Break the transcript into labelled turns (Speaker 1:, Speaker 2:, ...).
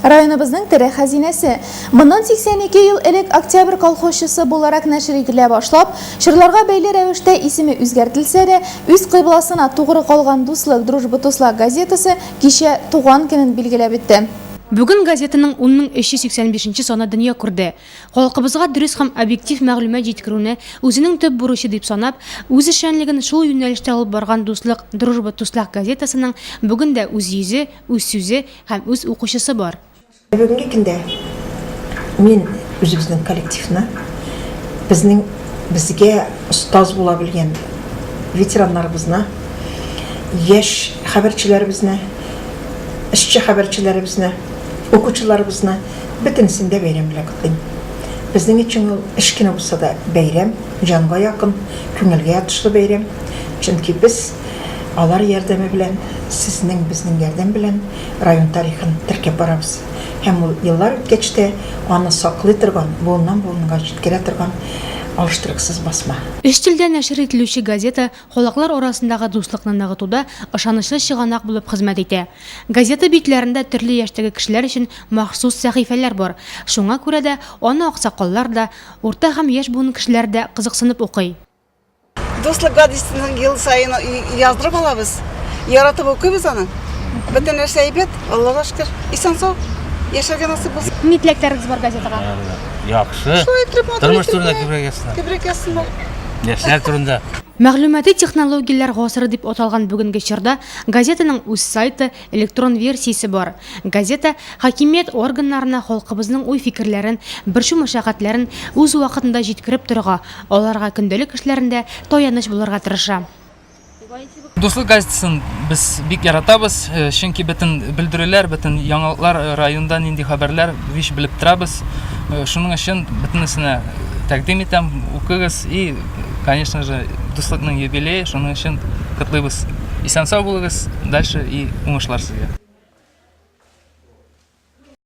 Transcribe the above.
Speaker 1: Районыбызның тере хәзинәсе. Моннан 82 ел элек Октябрь колхозчысы буларак нәшер ителә башлап, чорларга бәйле рәвештә исеме үзгәртелсә дә, үз кыйбласына тугры калган Дуслык, Дружба Туслак газетасы кичә туган көнен билгеләп үтте.
Speaker 2: Бүген газетаның 10385 нче саны дөнья күрде. Халкыбызга дөрес һәм объектив мәгълүмат җиткерүне үзенең төп бурычы дип санап, үз эшчәнлеген шул юнәлештә алып барган Дуслык, Дружба Туслак газетасының бүген дә үз йөзе, үз сүзе һәм үз укучысы бар.
Speaker 3: Бүгенге көндә мин үзебезнең коллективны, безнең безгә остаз була белгән ветераннарыбызны, яшь хәбәрчеләребезне, эшче хәбәрчеләребезне, укучыларыбызны бөтенесен дә бәйрәм белән котлыйм. Безнең өчен ул эш кенә булса да бәйрәм, җанга якын, күңелгә ятышлы бәйрәм. Чөнки без алар ярдәме белән, сезнең, безнең ярдәм белән район тарихын теркәп барабыз. Һәм ул еллар үткәч тә аны саклый торган, буыннан-буынга җиткерә торган алыштыргысыз басма.
Speaker 2: Өч телдә нәшер ителүче газета халыклар арасындагы дуслыкны ныгытуда ышанычлы чыганак булып хезмәт итә. Газета битләрендә төрле яшьтәге кешеләр өчен махсус сәхифәләр бар, шуңа күрә дә аны аксакаллар да, урта һәм яшь буын кешеләре дә кызыксынып укый.
Speaker 4: Дуслык гадистының ел саен яздырып алабыз. Яратып укыйбыз аны. Бөтен нәрсә әйбәт, Аллага шөкер. Исән-сау яшәргә насыйп булсын.
Speaker 2: Ни теләкләрегез бар газетага?
Speaker 5: Яхшы.
Speaker 4: Шулай итеп, матур
Speaker 5: Тормыш
Speaker 4: итеп
Speaker 5: турында
Speaker 4: кенә
Speaker 5: күбрәк язсыннар.
Speaker 4: Күбрәк язсыннар.
Speaker 5: Яшьләр турында.
Speaker 2: Мәгълүмати технологияләр гасыры дип аталган бүгенге чорда газетаның үз сайты, электрон версиясе бар. Газета хакимият органнарына халкыбызның уй-фикерләрен, борчу-мәшәкатьләрен үз вакытында җиткереп торырга, аларга көндәлек эшләрендә таяныч булырга тырыша.
Speaker 6: Дуслык газетасын без бик яратабыз, чөнки бөтен белдерүләр, бөтен яңалыклар, районда нинди хәбәрләр, вич белеп торабыз. Шуның өчен бөтенесенә тәкъдим итәм, укыгыз и, конечно же, Дуслыкның юбилее, шуның өчен котлыйбыз. Исән-сау булыгыз, дальше и уңышлар сезгә.